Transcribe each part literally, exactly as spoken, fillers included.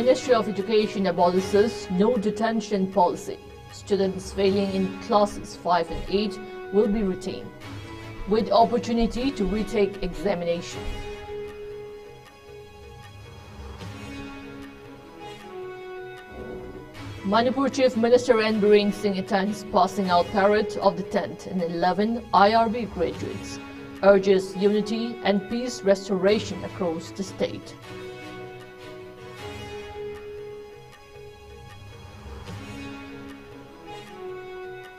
Ministry of Education abolishes no detention policy. Students failing in classes five and eight will be retained, with opportunity to retake examination. Manipur Chief Minister N Biren Singh attends passing out parade of the tenth and eleventh I R B graduates, urges unity and peace restoration across the state.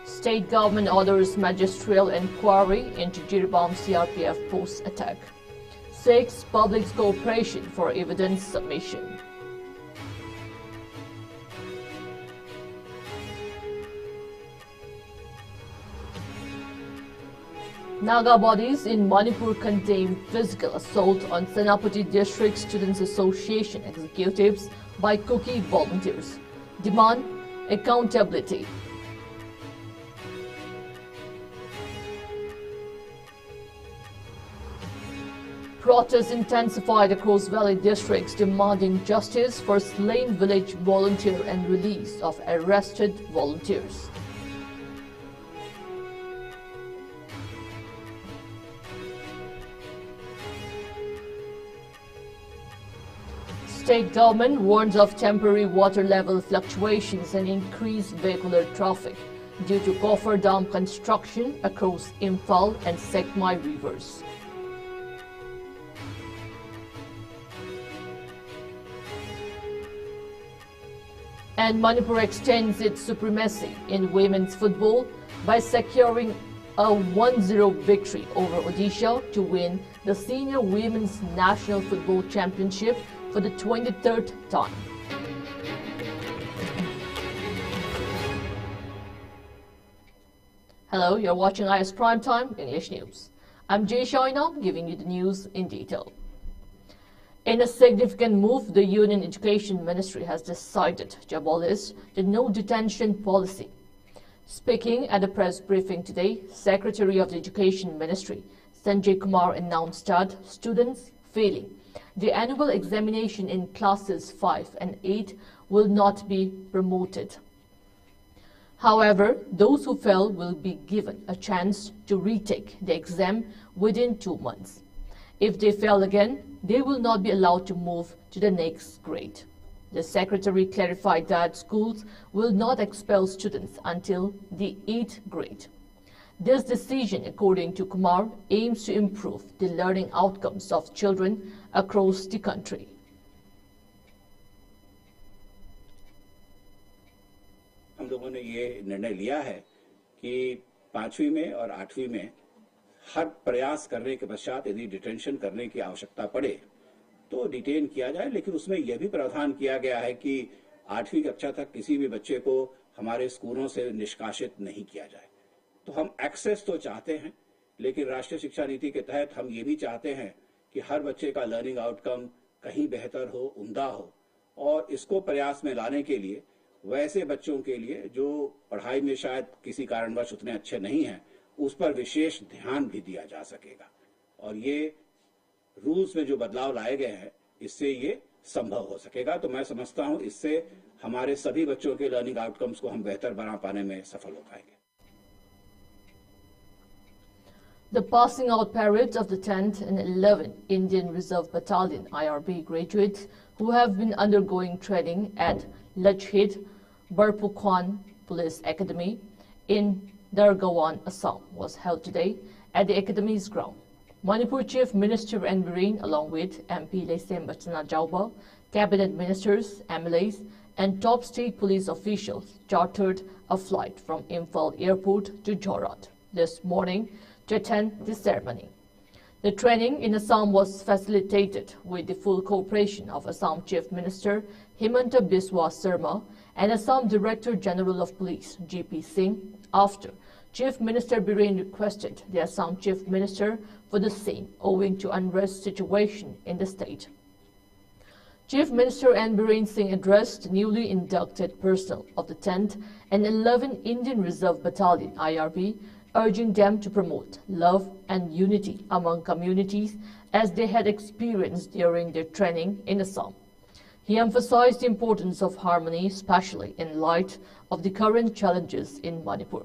State government orders magisterial inquiry into Jiribam C R P F post attack. Seeks public's cooperation for evidence submission. Naga bodies in Manipur condemn physical assault on Senapati District Students Association executives by Kuki volunteers. Demand accountability. Protests intensified across Valley districts demanding justice for slain village volunteer and release of arrested volunteers. State government warns of temporary water level fluctuations and increased vehicular traffic due to coffer dam construction across Imphal and Sekmai rivers. And Manipur extends its supremacy in women's football by securing a one zero victory over Odisha to win the Senior Women's National Football Championship for the twenty-third time. Hello, you're watching I S Prime Time English News. I'm Jay Shainam giving you the news in detail. In a significant move, the Union Education Ministry has decided to abolish the no detention policy. Speaking at a press briefing today, Secretary of the Education Ministry, Sanjay Kumar, announced that students failing The annual examination in classes five and eight will not be promoted. However, those who fail will be given a chance to retake the exam within two months. If they fail again, they will not be allowed to move to the next grade. The secretary clarified that schools will not expel students until the eighth grade. This decision, according to Kumar, aims to improve the learning outcomes of children across the country. हम लोगों ने ये निर्णय लिया है कि पाँचवीं में और आठवीं में हर प्रयास करने के पश्चात यदि डिटेंशन करने की आवश्यकता पड़े तो डिटेन किया जाए, लेकिन उसमें यह भी प्रावधान किया गया है कि आठवीं कक्षा तक किसी भी बच्चे को हमारे स्कूलों से निष्कासित नहीं किया जाए। तो हम एक्सेस तो चाहते हैं, लेकिन राष्ट्रीय शिक्षा नीति के तहत हम ये भी चाहते हैं कि हर बच्चे का लर्निंग आउटकम कहीं बेहतर हो, उम्दा हो, और इसको प्रयास में लाने के लिए वैसे बच्चों के लिए जो पढ़ाई में शायद किसी कारणवश उतने अच्छे नहीं हैं, उस पर विशेष ध्यान भी दिया जा सकेगा। और ये रूल्स में जो बदलाव लाए गए हैं, इससे ये संभव हो सकेगा। तो मैं समझता हूं, इससे हमारे सभी बच्चों के लर्निंग आउटकम्स को हम बेहतर बना पाने में सफल हो पाएंगे। The passing out parade of the tenth and eleventh Indian Reserve Battalion, I R B, graduates who have been undergoing training at Lachhit Barpukhuan Police Academy in Dargawan, Assam, was held today at the academy's ground. Manipur Chief Minister N Biren, along with M P Leishemba Sanajaoba, cabinet ministers, M L As, and top state police officials chartered a flight from Imphal Airport to Jorhat this morning to attend the ceremony. The training in Assam was facilitated with the full cooperation of Assam Chief Minister Himanta Biswa Sarma and Assam Director General of Police, G P Singh, after Chief Minister Biren requested the Assam Chief Minister for the same, owing to unrest situation in the state. Chief Minister N Biren Singh addressed newly inducted personnel of the tenth and eleventh Indian Reserve Battalion, I R B, urging them to promote love and unity among communities as they had experienced during their training in Assam. He emphasized the importance of harmony, especially in light of the current challenges in Manipur.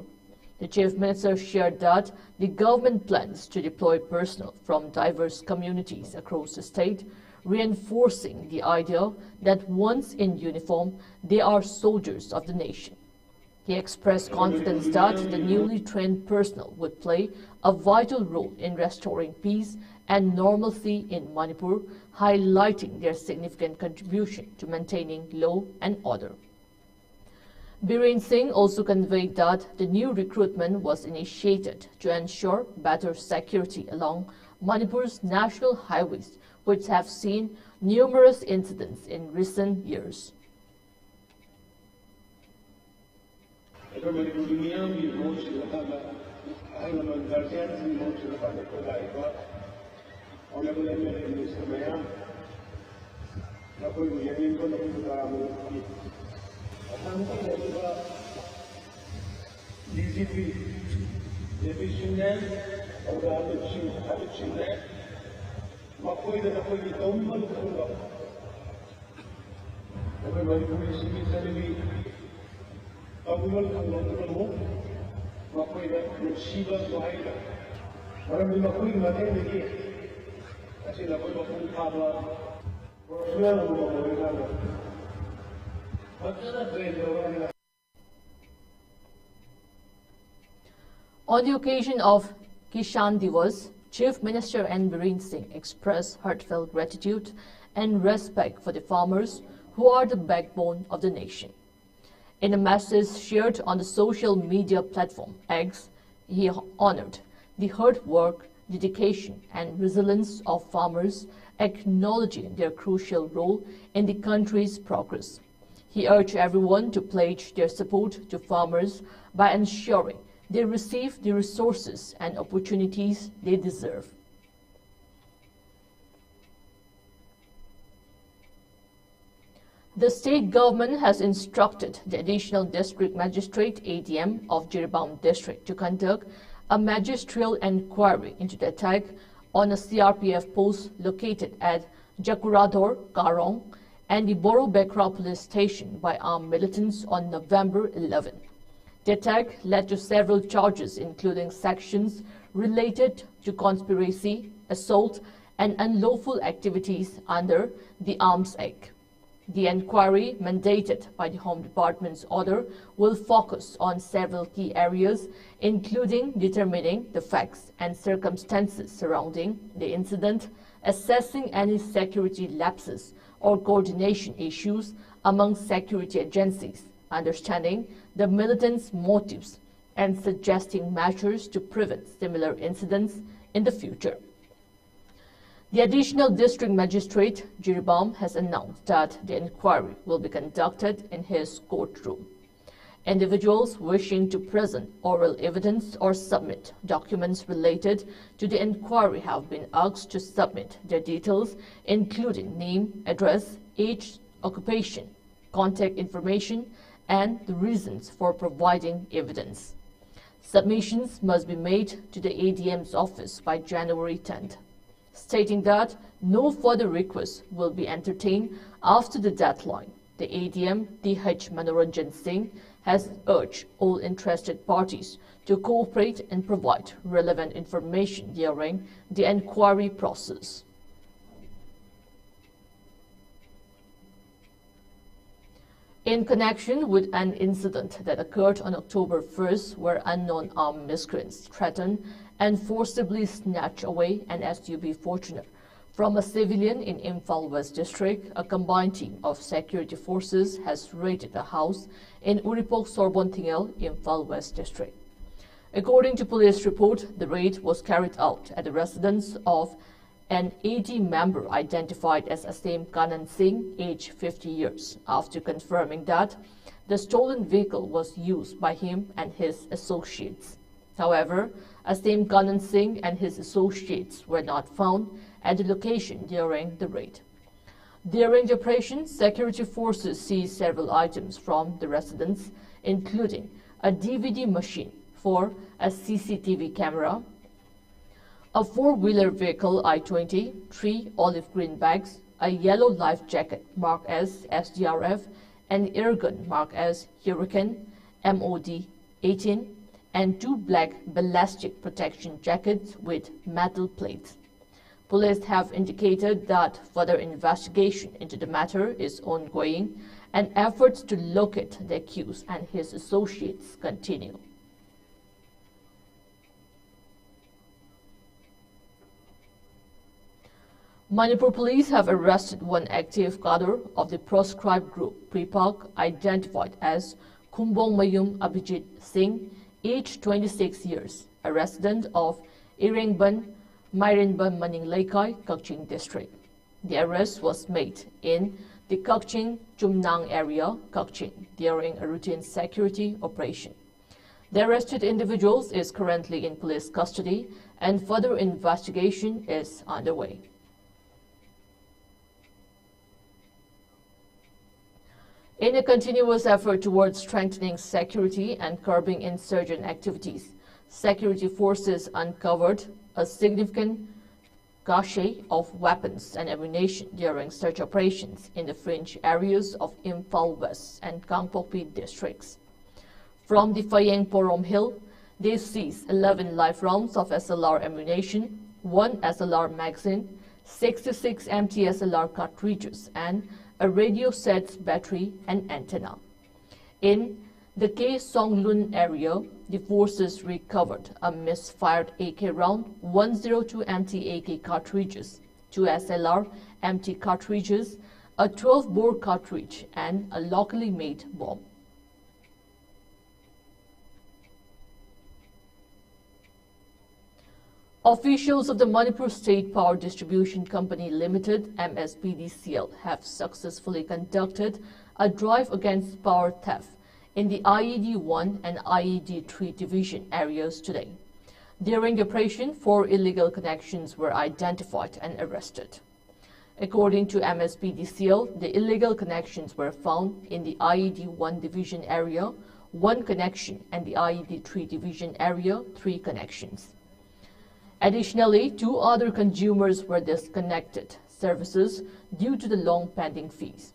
The Chief Minister shared that the government plans to deploy personnel from diverse communities across the state, reinforcing the idea that once in uniform, they are soldiers of the nation. He expressed confidence that the newly trained personnel would play a vital role in restoring peace and normalcy in Manipur, highlighting their significant contribution to maintaining law and order. Biren Singh also conveyed that the new recruitment was initiated to ensure better security along Manipur's national highways, which have seen numerous incidents in recent years. ꯑꯩꯈꯣꯏ ꯃꯅꯤꯄꯨꯔꯒꯤ ꯃꯤꯌꯥꯝꯒꯤ ꯃꯍꯨꯠ ꯁꯤꯜꯂꯀꯥꯟꯗ, ꯑꯍꯜ ꯂꯃꯟ ꯒꯥꯔꯖꯤꯌꯥꯟꯁꯤꯡꯒꯤ ꯃꯍꯨꯠ ꯁꯤꯜꯂꯀꯥꯟꯗ ꯑꯩꯈꯣꯏ ꯂꯥꯛꯏꯕ honourable M L A minister ꯃꯌꯥꯝ, ꯅꯈꯣꯏꯕꯨ ꯌꯥꯅꯤꯡꯕ ꯅꯈꯣꯏꯕꯨ ꯇꯔꯥꯃꯔꯣꯝꯒꯤ ꯑꯁꯥꯝꯗ ꯂꯩꯔꯤꯕ D G P, D G ꯄꯤꯁꯤꯡꯅꯦ, ꯑꯣꯖꯥ ꯑꯗꯨꯁꯤꯡ, ꯑꯗꯨꯁꯤꯡꯅꯦ, ꯃꯈꯣꯏꯗ ꯅꯈꯣꯏꯒꯤ ꯇꯧꯅꯤꯡꯕ ꯂꯨꯈꯨꯝꯕ ꯑꯩꯈꯣꯏ ꯃꯅꯤꯄꯨꯔꯤ ꯁꯤꯒꯤ ꯆꯠꯅꯕꯤ ꯇꯧꯅꯤꯡꯕ ꯂꯨꯈꯨꯝꯕ ꯄꯨꯝꯅꯃꯛ ꯃꯈꯣꯏꯗ ꯅꯨꯡꯁꯤꯕ ꯋꯥꯍꯩꯗ, ꯃꯔꯝꯗꯤ ꯃꯈꯣꯏꯒꯤ ꯃꯇꯦꯡꯗꯒꯤ ꯉꯁꯤ ꯅꯈꯣꯏ ꯃꯄꯨꯡ ꯐꯥꯕ ꯄ꯭ꯔꯣꯐꯦꯁꯅꯦꯜ ꯑꯃ ꯑꯣꯏꯔꯀꯥꯟꯗ ꯐꯖꯅ ꯇ꯭ꯔꯦꯟ ꯇꯧꯔꯒ On the occasion of Kishan Divas, Chief Minister N Biren Singh expressed heartfelt gratitude and respect for the farmers who are the backbone of the nation. In a message shared on the social media platform X, he honored the hard work, dedication, and resilience of farmers, acknowledging their crucial role in the country's progress. He urged everyone to pledge their support to farmers by ensuring they receive the resources and opportunities they deserve. The state government has instructed the Additional District Magistrate, A D M, of Jiribam District to conduct a magisterial inquiry into the attack on a C R P F post located at Jakurador Karong and the Boro Bekra police station by armed militants on November eleven. The attack led to several charges, including sections related to conspiracy, assault, and unlawful activities under the Arms Act. The inquiry mandated by the Home Department's order will focus on several key areas, including determining the facts and circumstances surrounding the incident, assessing any security lapses or coordination issues among security agencies, understanding the militants' motives, and suggesting measures to prevent similar incidents in the future. The Additional District Magistrate, Jiribam, has announced that the inquiry will be conducted in his courtroom. Individuals wishing to present oral evidence or submit documents related to the inquiry have been asked to submit their details, including name, address, age, occupation, contact information, and the reasons for providing evidence. Submissions must be made to the A D M's office by January tenth, stating that no further requests will be entertained after the deadline. The A D M, Th Manoranjan Singh, has urged all interested parties to cooperate and provide relevant information during the inquiry process. In connection with an incident that occurred on October first, where unknown armed miscreants threatened and forcibly snatched away an S U V Fortuner from a civilian in Imphal West District, a combined team of security forces has raided a house in Uripok Sorbonthingel, Imphal West District. According to police report, the raid was carried out at the residence of an A D member identified as Asim Kanan Singh, age fifty years, after confirming that the stolen vehicle was used by him and his associates. However, Asim Kanan Singh and his associates were not found at the location during the raid. During the operation, security forces seized several items from the residents, including a D V D machine, four, a C C T V camera, a four-wheeler vehicle I twenty, three olive green bags, a yellow life jacket marked as S D R F, an air gun marked as Hurricane M O D eighteen, and two black ballistic protection jackets with metal plates. Police have indicated that further investigation into the matter is ongoing and efforts to locate the accused and his associates continue. Manipur police have arrested one active cadre of the proscribed group, PREPAK, identified as Khumbongmayum Abhijit Singh, age twenty-six years, a resident of Irengban, Mairenban Maning Leikai, Kakching District. The arrest was made in the Kakching Chumnang area, Kakching, during a routine security operation. The arrested individuals is currently in police custody and further investigation is underway. In a continuous effort towards strengthening security and curbing insurgent activities, security forces uncovered a significant cache of weapons and ammunition during search operations in the fringe areas of Imphal West and Kangpokpi districts. From the Phayeng Porom Hill, they seized eleven live rounds of S L R ammunition, one S L R magazine, sixty-six empty S L R cartridges, and a radio set's battery and antenna. In the K Songlun area, the forces recovered a misfired A K round, one zero two empty A K cartridges, two S L R empty cartridges, a twelve bore cartridge, and a locally made bomb. Officials of the Manipur State Power Distribution Company Limited, M S P D C L, have successfully conducted a drive against power theft in the I E D one and I E D three division areas today. During the operation, four illegal connections were identified and arrested. According to M S P D C L, the illegal connections were found in the I E D one division area, one connection, and the I E D three division area, three connections. Additionally, two other consumers were disconnected services due to the long pending fees.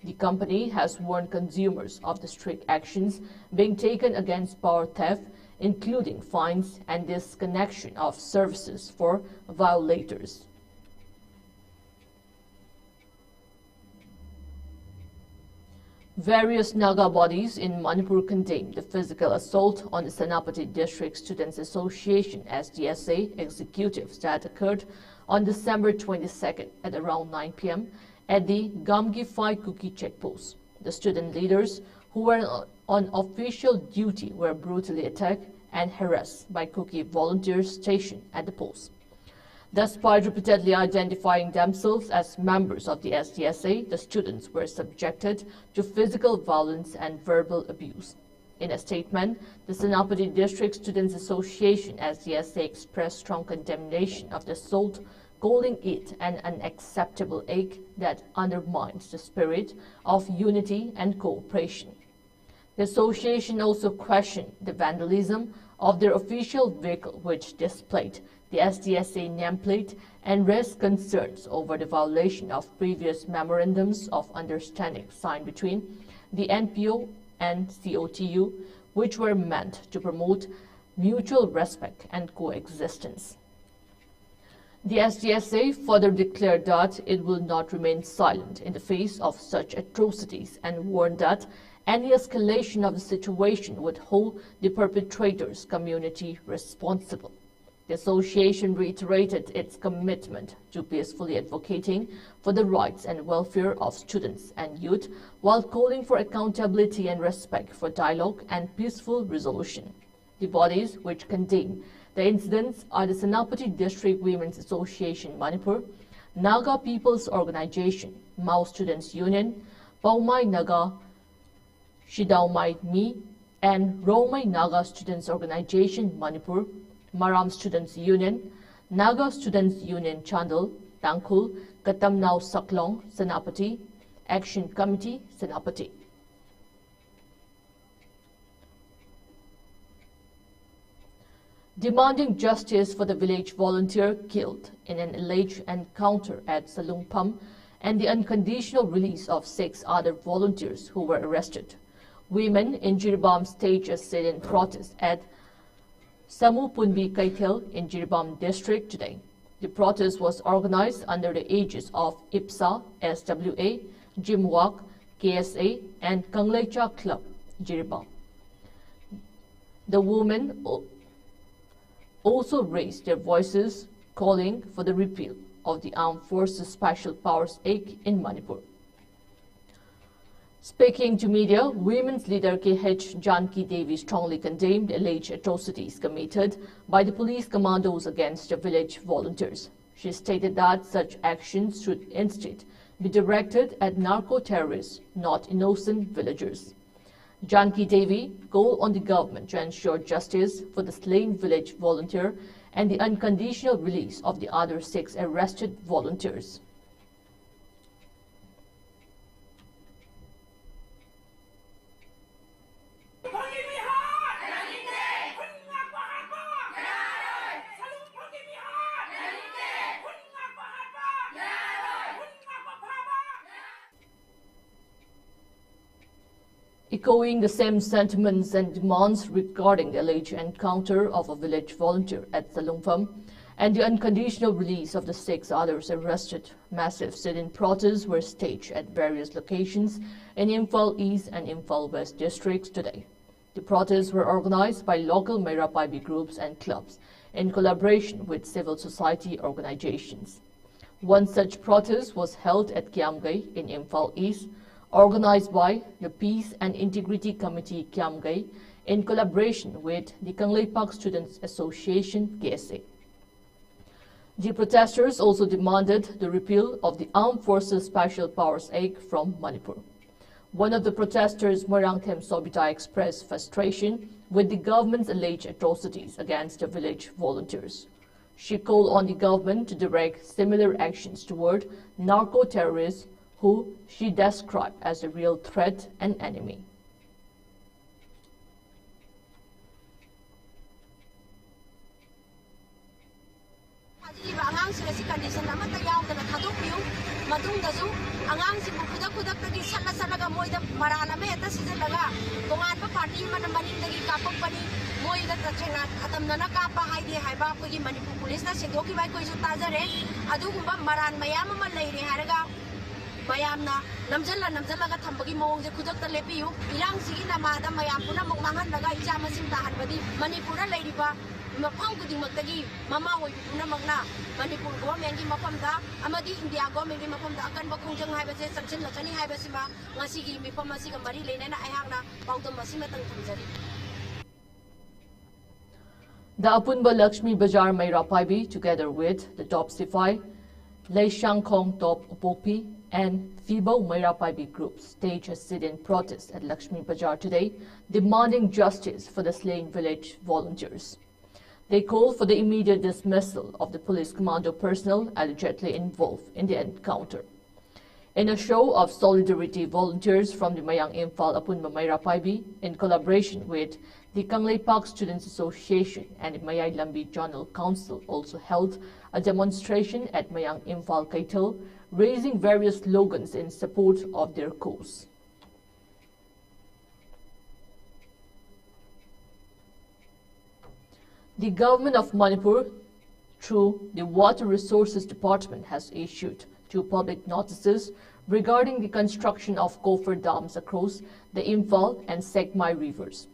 The company has warned consumers of the strict actions being taken against power theft, including fines and disconnection of services for violators. Various Naga bodies in Manipur condemned the physical assault on the Senapati District Students Association, S D S A, executives that occurred on December twenty-second at around nine p m at the Gamgifai Kuki checkpost. The student leaders, who were on official duty, were brutally attacked and harassed by Kuki volunteers stationed at the post. Despite repeatedly identifying themselves as members of the S D S A, the students were subjected to physical violence and verbal abuse. In a statement, the Senapati District Students Association, S D S A, expressed strong condemnation of the assault, calling it an unacceptable act that undermines the spirit of unity and cooperation. The association also questioned the vandalism of their official vehicle, which displayed the S D S A nameplate, and raised concerns over the violation of previous memorandums of understanding signed between the N P O and C O T U, which were meant to promote mutual respect and coexistence. The S D S A further declared that it will not remain silent in the face of such atrocities and warned that any escalation of the situation would hold the perpetrators' community responsible. The association reiterated its commitment to peacefully advocating for the rights and welfare of students and youth, while calling for accountability and respect for dialogue and peaceful resolution. The bodies which condemn the incidents are the Senapati District Women's Association Manipur, Naga People's Organization, Mao Students Union, Paumai Naga Shidaomai Mi, and Rongmei Naga Students Organization Manipur, Maram Students Union, Naga Students Union Chandel, Tangkhul, Katamnao Saklong, Senapati, Action Committee, Senapati. Demanding justice for the village volunteer killed in an alleged encounter at Salungpham and the unconditional release of six other volunteers who were arrested. Women in Jiribam staged a sit-in protest at Samu Punbi Kaithel in Jiribam district today. The protest was organized under the aegis of IPSA, S W A, Jimwak, K S A, and Kangleicha Club, Jiribam. The women al- also raised their voices calling for the repeal of the Armed Forces Special Powers Act in Manipur. Speaking to media, women's leader K H Janki Devi strongly condemned alleged atrocities committed by the police commandos against the village volunteers. She stated that such actions should instead be directed at narco-terrorists, not innocent villagers. Janki Devi called on the government to ensure justice for the slain village volunteer and the unconditional release of the other six arrested volunteers. Echoing the same sentiments and demands regarding the alleged encounter of a village volunteer at Salungpham and the unconditional release of the six others arrested, massive sit-in protests were staged at various locations in Imphal East and Imphal West districts today. The protests were organized by local Meira Paibi groups and clubs in collaboration with civil society organizations. One such protest was held at Kiamgay in Imphal East, organized by the Peace and Integrity Committee Kiamgay in collaboration with the Kangleipak Students Association, K S A. The protesters also demanded the repeal of the Armed Forces Special Powers Act from Manipur. One of the protesters, Moirangthem Sobita, expressed frustration with the government's alleged atrocities against the village volunteers. She called on the government to direct similar actions toward narco-terrorists who she described as a real threat and enemy. ꯐꯥꯖꯤꯜꯂꯤꯕ ꯑꯉꯥꯡꯁꯤꯡ ꯑꯁꯤ condition ꯑꯃꯠꯇ ꯌꯥꯎꯗꯅ ꯊꯥꯗꯣꯛꯄꯤꯌꯨ꯫ ꯃꯇꯨꯡꯗꯁꯨ ꯑꯉꯥꯡꯁꯤꯡꯕꯨ ꯈꯨꯗꯛ ꯈꯨꯗꯛꯇꯒꯤ ꯁꯠꯂ ꯁꯠꯂꯒ ꯃꯣꯏꯗ ꯃꯔꯥꯜ ꯑꯃ ꯍꯦꯛꯇ ꯁꯤꯖꯤꯜꯂꯒ ꯇꯣꯉꯥꯟꯕ party ꯑꯃꯅ ꯃꯅꯤꯡꯗꯒꯤ ꯀꯥꯞꯄꯛꯄꯅꯤ, ꯃꯣꯏꯗ ꯇꯁꯦꯡꯅ ꯑꯇꯝꯅꯅ ꯀꯥꯞꯄ ꯍꯥꯏꯗꯦ ꯍꯥꯏꯕ ꯑꯩꯈꯣꯏꯒꯤ ꯃꯅꯤꯄꯨꯔ policeꯅ ꯁꯦꯡꯗꯣꯛꯈꯤꯕ ꯑꯩꯈꯣꯏꯁꯨ ꯇꯥꯖꯔꯦ꯫ ꯑꯗꯨꯒꯨꯝꯕ ꯃꯔꯥꯜ ꯃꯌꯥꯝ ꯑꯃ ꯂꯩꯔꯦ ꯍꯥꯏꯔꯒ ꯃꯌꯥꯝꯅ ꯅꯝꯖꯜꯂ ꯅꯝꯖꯜꯂꯒ ꯊꯝꯕꯒꯤ ꯃꯑꯣꯡꯁꯦ ꯈꯨꯗꯛꯇ ꯂꯦꯞꯄꯤꯌꯨ꯫ ꯏꯔꯥꯡꯁꯤꯒꯤ ꯅꯃꯥꯗ ꯃꯌꯥꯝ ꯄꯨꯝꯅꯃꯛ ꯃꯥꯡꯍꯟꯕꯒ ꯏꯆꯥ ꯃꯁꯤꯡ ꯇꯥꯍꯟꯕꯗꯤ ꯃꯅꯤꯄꯨꯔꯗ ꯂꯩꯔꯤꯕ ꯃꯐꯝ ꯈꯨꯗꯤꯡꯃꯛꯇꯒꯤ ꯃꯃꯥ ꯑꯣꯏꯕꯤ ꯄꯨꯝꯅꯃꯛꯅ ꯃꯅꯤꯄꯨꯔ governmentꯀꯤ ꯃꯐꯝꯗ ꯑꯃꯗꯤ India governmentꯀꯤ ꯃꯐꯝꯗ ꯑꯀꯟꯕ ꯈꯣꯡꯖꯪ ꯍꯥꯏꯕꯁꯦ ꯆꯪꯁꯤꯜꯂꯛꯀꯅꯤ ꯍꯥꯏꯕꯁꯤꯃ ꯉꯁꯤꯒꯤ ꯃꯤꯐꯝ ꯑꯁꯤꯒ ꯃꯔꯤ ꯂꯩꯅꯅ ꯑꯩꯍꯥꯛꯅ ꯄꯥꯎꯗꯝ ꯑꯁꯤꯃꯇꯪ ꯊꯝꯖꯔꯤ꯫ The Apunba Lakshmi Bazar Meira Paibi, together with the Top Sifai, Leishangkhong Top Upopi, and Fibo Meira Paibi groups, staged a sit-in protest at Lakshmi Bazar today, demanding justice for the slain village volunteers. They called for the immediate dismissal of the police commando personnel allegedly involved in the encounter. In a show of solidarity, volunteers from the Mayang Imphal Apunba Meira Paibi, in collaboration with the Kangleipak Students Association and the Mayai Lambi Zonal Council, also held a demonstration at Mayang Imphal Keithel, raising various slogans in support of their cause. The Government of Manipur, through the Water Resources Department, has issued two public notices regarding the construction of coffer dams across the Imphal and Sekmai rivers.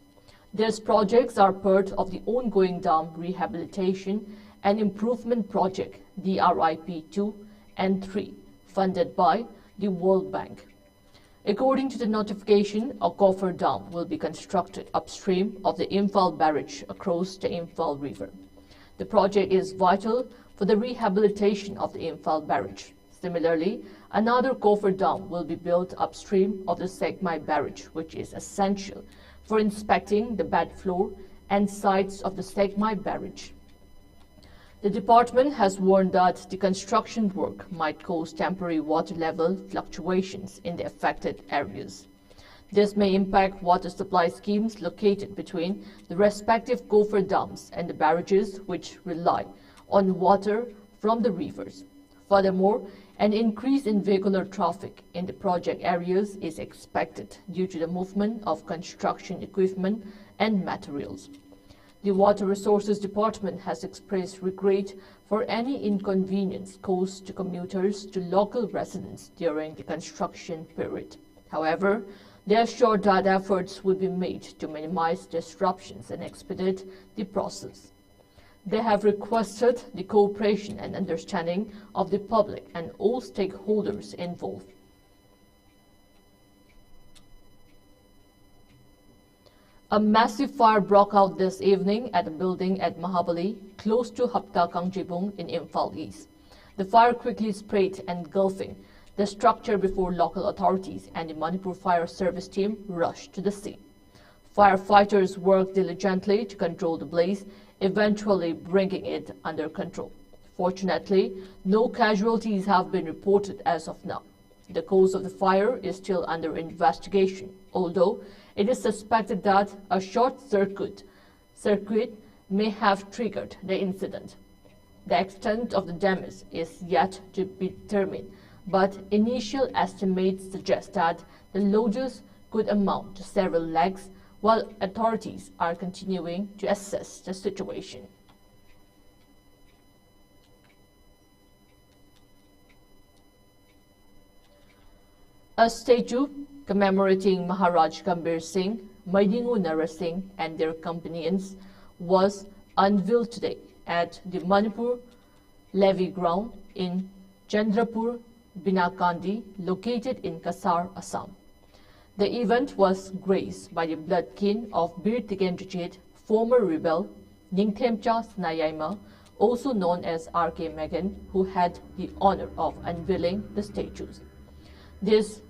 These projects are part of the ongoing dam rehabilitation and improvement project, D R I P two and three, funded by the World Bank. According to the notification, a coffer dam will be constructed upstream of the Imphal barrage across the Imphal River. The project is vital for the rehabilitation of the Imphal barrage. Similarly, another coffer dam will be built upstream of the Sekmai barrage, which is essential for inspecting the bed floor and sides of the Sekmai barrage. The department has warned that the construction work might cause temporary water level fluctuations in the affected areas. This may impact water supply schemes located between the respective coffer dams and the barrages, which rely on water from the rivers. Furthermore, an increase in vehicular traffic in the project areas is expected due to the movement of construction equipment and materials. The Water Resources Department has expressed regret for any inconvenience caused to commuters, to local residents during the construction period. However, they assured that efforts will be made to minimize disruptions and expedite the process. They have requested the cooperation and understanding of the public and all stakeholders involved. A massive fire broke out this evening at a building at Mahabali, close to Hapta Kangjibung in Imphal East. The fire quickly spread, engulfing the structure before local authorities and the Manipur Fire Service team rushed to the scene. Firefighters worked diligently to control the blaze, eventually bringing it under control. Fortunately, no casualties have been reported as of now. The cause of the fire is still under investigation, although it is suspected that a short circuit, circuit may have triggered the incident. The extent of the damage is yet to be determined, but initial estimates suggest that the lodges could amount to several lakhs, while authorities are continuing to assess the situation. A statue commemorating Maharaj Gambhir Singh, Maidingu Nara Singh, and their companions was unveiled today at the Manipur Levy Ground in Chandrapur Binakandi, located in Kasar, Assam. The event was graced by the bloodkin of Bir Tikendrajit, former rebel Ningthemcha Sanayaima, also known as R K Megan, who had the honor of unveiling the statues. This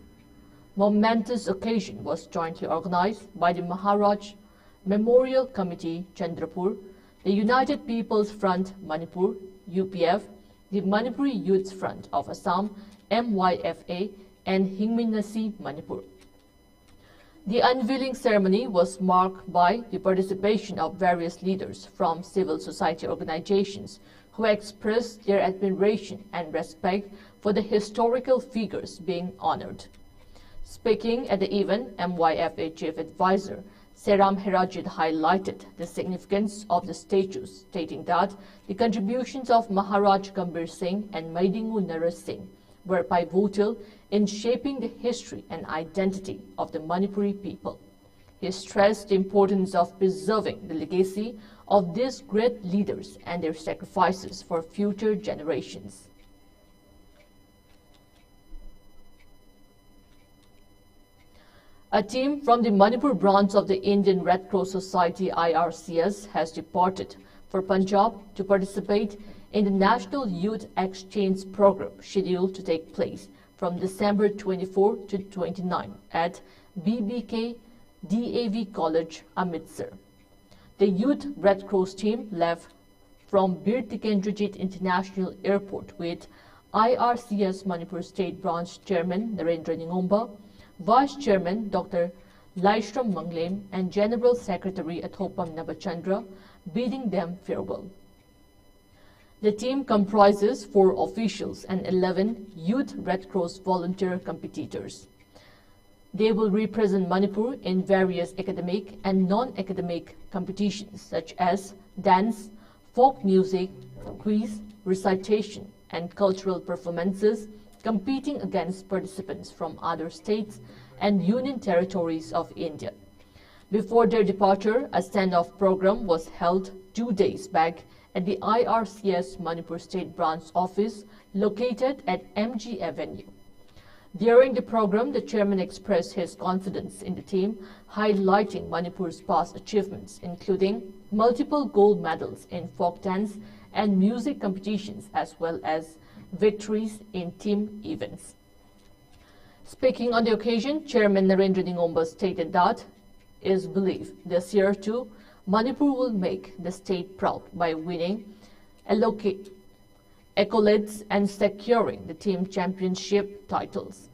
momentous occasion was jointly organized by the Maharaj Memorial Committee, Chandrapur, the United People's Front Manipur, U P F, the Manipuri Youth Front of Assam, M Y F A, and Hingminasi Manipur. The unveiling ceremony was marked by the participation of various leaders from civil society organizations who expressed their admiration and respect for the historical figures being honored. Speaking at the event, M Y F A Chief Advisor Seram Herajit highlighted the significance of the statues, stating that the contributions of Maharaj Gambhir Singh and Meidingu Narsingh were pivotal in shaping the history and identity of the Manipuri people. He stressed the importance of preserving the legacy of these great leaders and their sacrifices for future generations. A team from the Manipur branch of the Indian Red Cross Society, I R C S, has departed for Punjab to participate in the National Youth Exchange Program scheduled to take place from December twenty-four to twenty-nine at B B K D A V College, Amritsar. The Youth Red Cross team left from Bir Tikendrajit International Airport with I R C S Manipur State Branch Chairman Narendra Ningomba, Vice Chairman Doctor Laishram Manglem, and General Secretary Athopam Nabachandra bidding them farewell. The team comprises four officials and eleven Youth Red Cross volunteer competitors. They will represent Manipur in various academic and non-academic competitions such as dance, folk music, quiz, recitation, and cultural performances, competing against participants from other states and union territories of India. Before their departure, a send-off program was held two days back at the I R C S Manipur State Branch office located at M G Avenue. During the program, the chairman expressed his confidence in the team, highlighting Manipur's past achievements, including multiple gold medals in folk dance and music competitions, as well as victories in team events. Speaking on the occasion, Chairman Narendra Ningomba stated that is believed this year too Manipur will make the state proud by winning alloca- accolades and securing the team championship titles.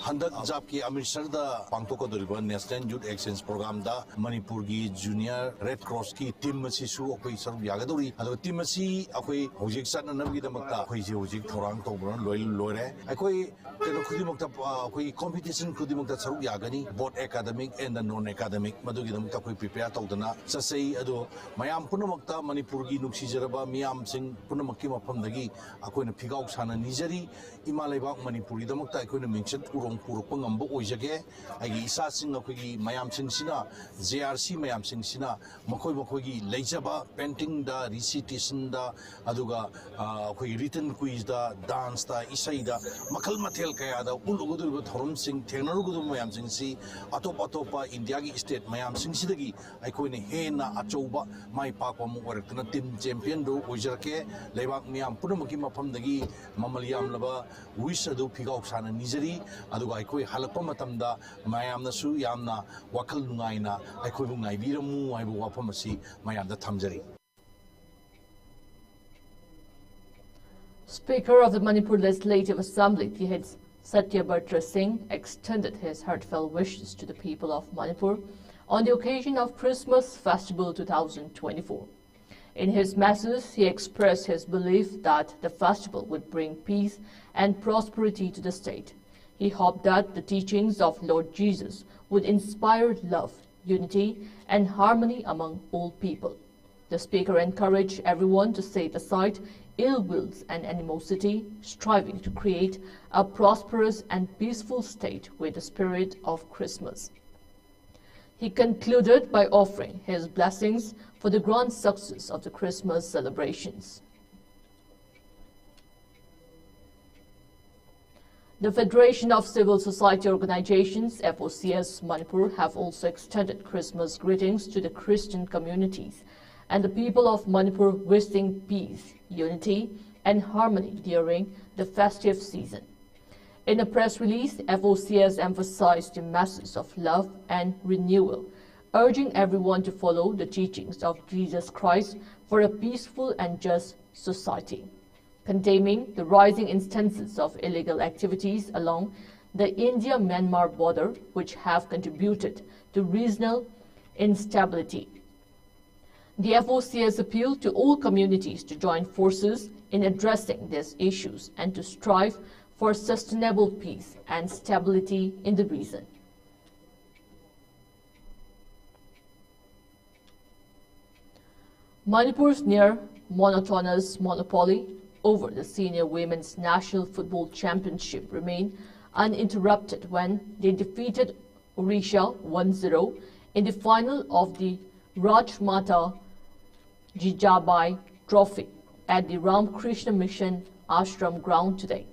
ꯍꯟꯗꯛ ꯖꯥꯞꯀꯤ ꯑꯃ꯭ꯔꯤꯠꯁꯔꯗ ꯄꯥꯡꯊꯣꯛꯀꯗꯧꯔꯤꯕ National Youth Exchange Programꯗ ꯃꯅꯤꯄꯨꯔꯒꯤ Junior Red Crossꯀꯤ team ꯑꯁꯤꯁꯨ ꯑꯩꯈꯣꯏ ꯁꯔꯨꯛ ꯌꯥꯒꯗꯧꯔꯤ꯫ ꯑꯗꯨꯒ team ꯑꯁꯤ ꯑꯩꯈꯣꯏ ꯍꯧꯖꯤꯛ ꯆꯠꯅꯅꯕꯒꯤꯗꯃꯛꯇ ꯑꯩꯈꯣꯏꯁꯦ ꯍꯧꯖꯤꯛ ꯊꯧꯔꯥꯡ ꯇꯧꯕ ꯂꯣꯏ-, ꯂꯣꯏꯔꯦ꯫ ꯑꯩꯈꯣꯏ ꯀꯩꯅꯣ ꯈꯨꯗꯤꯡꯃꯛꯇ, ꯑ, ꯑꯩꯈꯣꯏ competition ꯈꯨꯗꯤꯡꯃꯛꯇ ꯁꯔꯨꯛ ꯌꯥꯒꯅꯤ꯫ Both academic and non academic, ꯃꯗꯨꯒꯤꯗꯃꯛꯇ ꯑꯩꯈꯣꯏ prepare ꯇꯧꯗꯅ ꯆꯠꯆꯩ꯫ ꯑꯗꯣ ꯃꯌꯥꯝ ꯄꯨꯝꯅꯃꯛꯇ ꯃꯅꯤꯄꯨꯔꯒꯤ ꯅꯨꯡꯁꯤꯖꯔꯕ ꯃꯤꯌꯥꯝꯁꯤꯡ ꯄꯨꯝꯅꯃꯛꯀꯤ ꯃꯐꯝꯗꯒꯤ ꯑꯩꯈꯣꯏꯅ ꯐꯤꯒꯥꯎ ꯁꯥꯅ ꯅꯤꯖꯔꯤ꯫ ꯏꯃꯥ ꯂꯩꯕꯥꯛ ꯃꯅꯤꯄꯨꯔꯒꯤꯗꯃꯛꯇ ꯑꯩꯈꯣꯏꯅ ꯃꯤꯡꯆꯠ ꯎꯔꯣꯡ ꯄꯨꯔꯛꯄ ꯉꯝꯕ ꯑꯣꯏꯖꯒꯦ꯫ ꯑꯩꯒꯤ ꯏꯆꯥꯁꯤꯡ, ꯑꯩꯈꯣꯏꯒꯤ ꯃꯌꯥꯝꯁꯤꯡꯁꯤꯅ, J R C ꯃꯌꯥꯝꯁꯤꯡꯁꯤꯅ ꯃꯈꯣꯏ ꯃꯈꯣꯏꯒꯤ ꯂꯩꯖꯕ paintingꯗ, recitationꯗ, ꯑꯗꯨꯒ, ꯑ, ꯑꯩꯈꯣꯏꯒꯤ written quizꯗ, danceꯇ, ꯏꯁꯩꯗ, ꯃꯈꯜ ꯃꯊꯦꯜ ꯀꯌꯥꯗ ꯎꯠꯂꯨꯒꯗꯧꯔꯤꯕ ꯊꯧꯔꯝꯁꯤꯡ, ꯊꯦꯡꯅꯔꯨꯒꯗꯧꯕ ꯃꯌꯥꯝꯁꯤꯡꯁꯤ ꯑꯇꯣꯞ ꯑꯇꯣꯞꯄ ꯏꯟꯗꯤꯌꯥꯒꯤ state ꯃꯌꯥꯝꯁꯤꯡꯁꯤꯗꯒꯤ ꯑꯩꯈꯣꯏꯅ ꯍꯦꯟꯅ ꯑꯆꯧꯕ ꯃꯥꯏ ꯄꯥꯛꯄ ꯑꯃ ꯑꯣꯏꯔꯛꯇꯨꯅ team championꯗꯨ ꯑꯣꯏꯖꯔꯛꯀꯦ꯫ ꯂꯩꯕꯥꯛ ꯃꯤꯌꯥꯝ ꯄꯨꯝꯅꯃꯛꯀꯤ ꯃꯐꯝꯗꯒꯤ ꯃꯃꯜ ꯌꯥꯝꯂꯕ wish ꯑꯗꯨ ꯐꯤꯒꯥꯎ ꯁꯥꯅ ꯅꯤꯖꯔꯤ꯫ ꯑꯗꯨꯒ ꯑꯩꯈꯣꯏ ꯍꯜꯂꯛꯄ ꯃꯇꯝꯗ ꯃꯌꯥꯝꯅꯁꯨ ꯌꯥꯝꯅ ꯋꯥꯈꯜ ꯅꯨꯡꯉꯥꯏꯅ ꯑꯩꯈꯣꯏꯕꯨ ꯉꯥꯏꯕꯤꯔꯝꯃꯨ ꯍꯥꯏꯕ ꯋꯥꯐꯝ ꯑꯁꯤ ꯃꯌꯥꯝꯗ ꯊꯝꯖꯔꯤ꯫ Speaker of the Manipur Legislative Assembly, Th Satyabrat Singh, extended his heartfelt wishes to the people of Manipur on the occasion of Christmas Festival two thousand twenty-four. In his message, he expressed his belief that the festival would bring peace and prosperity to the state. He hoped that the teachings of Lord Jesus would inspire love, unity, and harmony among all people. The speaker encouraged everyone to set aside ill wills and animosity, striving to create a prosperous and peaceful state with the spirit of Christmas. He concluded by offering his blessings for the grand success of the Christmas celebrations. The Federation of Civil Society Organizations, F O C S Manipur, have also extended Christmas greetings to the Christian communities and the people of Manipur, wishing peace, unity, and harmony during the festive season. In a press release, F O C S emphasized the message of love and renewal, urging everyone to follow the teachings of Jesus Christ for a peaceful and just society, condemning the rising instances of illegal activities along the India-Myanmar border, which have contributed to regional instability. The F O C S appealed to all communities to join forces in addressing these issues and to strive for sustainable peace and stability in the region. Manipur's near monotonous monopoly over the Senior Women's National Football Championship remained uninterrupted when they defeated Odisha one zero in the final of the Rajmata Jijabai Trophy at the Ramakrishna Mission Ashram ground today.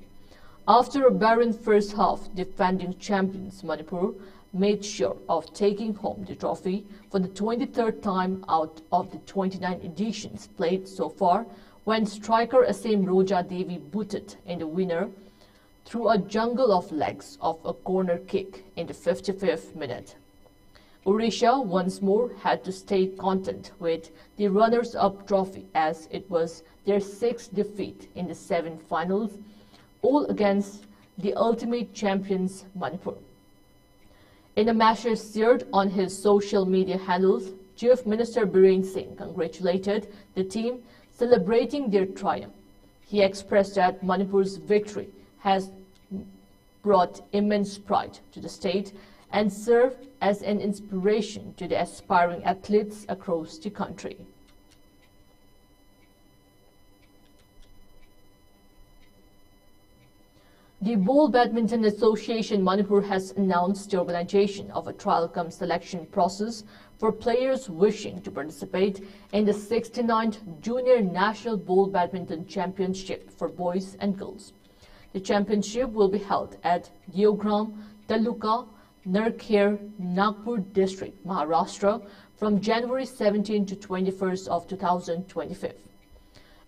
After a barren first half, defending champions Manipur made sure of taking home the trophy for the twenty-third time out of the twenty-nine editions played so far, when striker Asem Roja Devi booted in the winner through a jungle of legs of a corner kick in the fifty-fifth minute. Odisha once more had to stay content with the runners-up trophy, as it was their sixth defeat in the seven finals, all against the ultimate champions Manipur. In a message shared on his social media handles, Chief Minister Biren Singh congratulated the team, celebrating their triumph. He expressed that Manipur's victory has brought immense pride to the state and served as an inspiration to the aspiring athletes across the country. The Ball Badminton Association Manipur has announced the organization of a trial cum selection process for players wishing to participate in the sixty-ninth Junior National Ball Badminton Championship for boys and girls. The championship will be held at Deogram Taluka, Narkher, Nagpur District, Maharashtra, from January seventeen to twenty-first of two thousand twenty-five.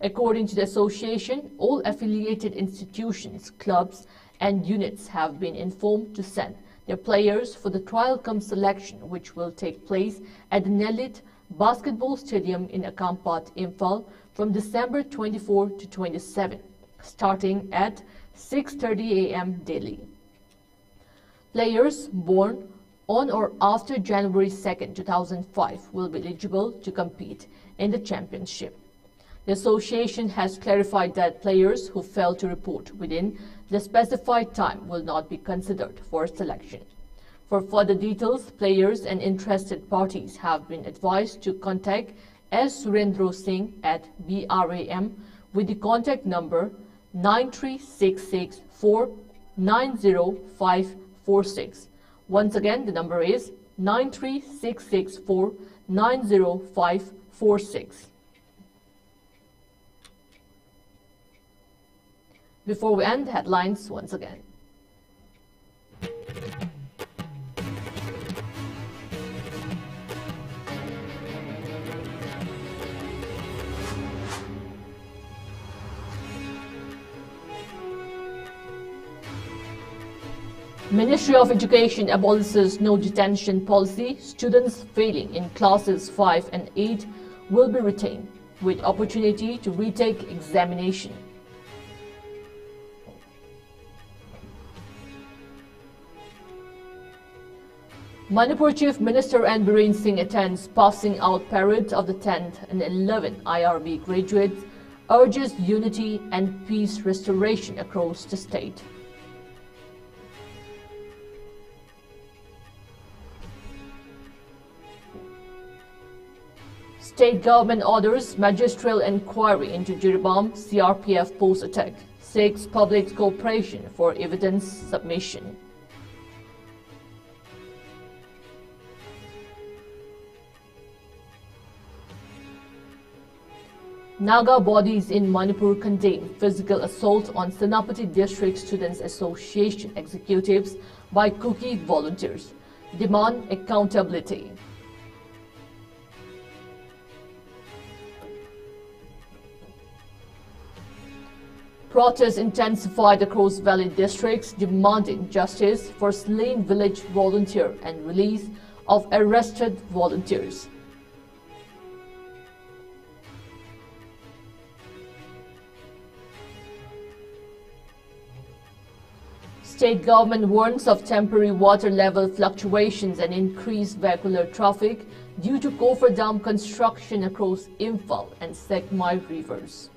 According to the association, all affiliated institutions, clubs, And units have been informed to send their players for the trial cum selection, which will take place at the Nelit Basketball Stadium in Akampat, Imphal, from December twenty-four to twenty-seven, starting at six thirty a m daily. Players born on or after January second, two thousand five, will be eligible to compete in the championship. The association has clarified that players who fail to report within the specified time will not be considered for selection. For further details, players and interested parties have been advised to contact S Surendra Singh at B R A M with the contact number nine three six six four nine zero five four six. Once again, the number is nine three six six four nine zero five four six. Before we end, the headlines once again. Ministry of Education abolishes no detention policy. Students failing in classes five and eight will be retained with opportunity to retake examination. Manipur Chief Minister N Biren Singh attends passing out parade of the tenth and eleventh I R B graduates, urges unity and peace restoration across the state. State government orders magisterial inquiry into Jiribam C R P F post attack, seeks public cooperation for evidence submission. Naga bodies in Manipur condemn physical assault on Senapati District Students Association executives by Kuki volunteers, demand accountability. Protests intensified across Valley districts demanding justice for slain village volunteer and release of arrested volunteers. State government warns of temporary water level fluctuations and increased vehicular traffic due to coffer dam construction across Imphal and Sekmai rivers.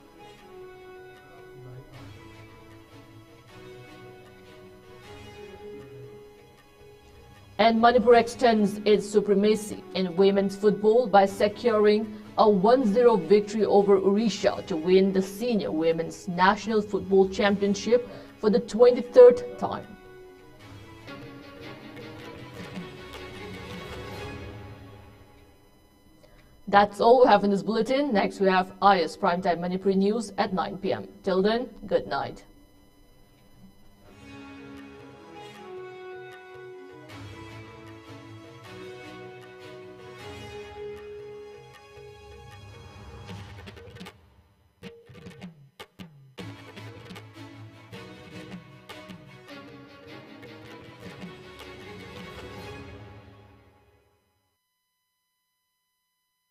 And Manipur extends its supremacy in women's football by securing a one zero victory over Odisha to win the Senior Women's National Football Championship for the twenty-third time. That's all we have in this bulletin. Next, we have I S Primetime Manipuri News at nine p.m. Till then, good night.